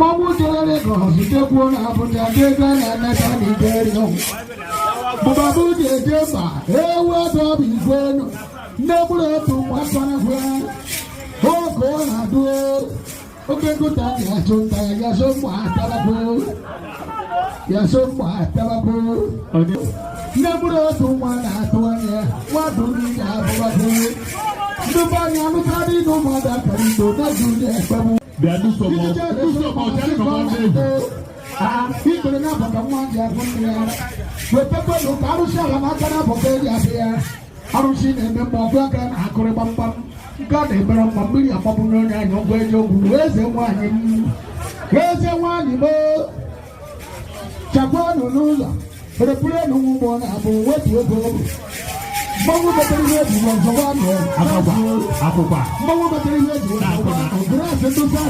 Mmanwụ jere Lagos, jekwuo na Abuja, jee gaa na Emeka Nigeria. Bụbabụ ji eje mba ewu ebe ọ bụ igwe enu. Nne mụrụ otu nwa kparakwe. Oge ọ na-adụ oge nkụta ya so nta ya so mgba atabakwo ya so mgba atabakwo. Nne mụrụ otu nwa na-atụ anya nwa duru ya abụbakwo. Ndị be anyị anụtara ịnụ ụmụada kara ndo na-eju na-ekpegbu. Bịa dusọmọ dusọmọ jẹ́ kọ̀mọ́ n'egwu. Ikpere na-abọ ka nwa ji agụ mmiri ara wetakwanụ ka arụsị ala n'aka na-abọ ka eji abịa ya. Arụsị na-eme mma ọgụ aka na-akụrị gbamgbam nke a na-emere mma mmiri agbapụ n'onye anya ọgwụ eji ogwu. Eze nwaanyị m, eze nwaanyị m, chakwanụ n'ụzọ repụrenụ ụgbọ na-abụ wetu ego mmanwụ metere ihe eji nzọwa nọ. Akwụkwọ akwụkwọ. Mmanwụ metere ihe eji nzọwa nọ grasị ndị.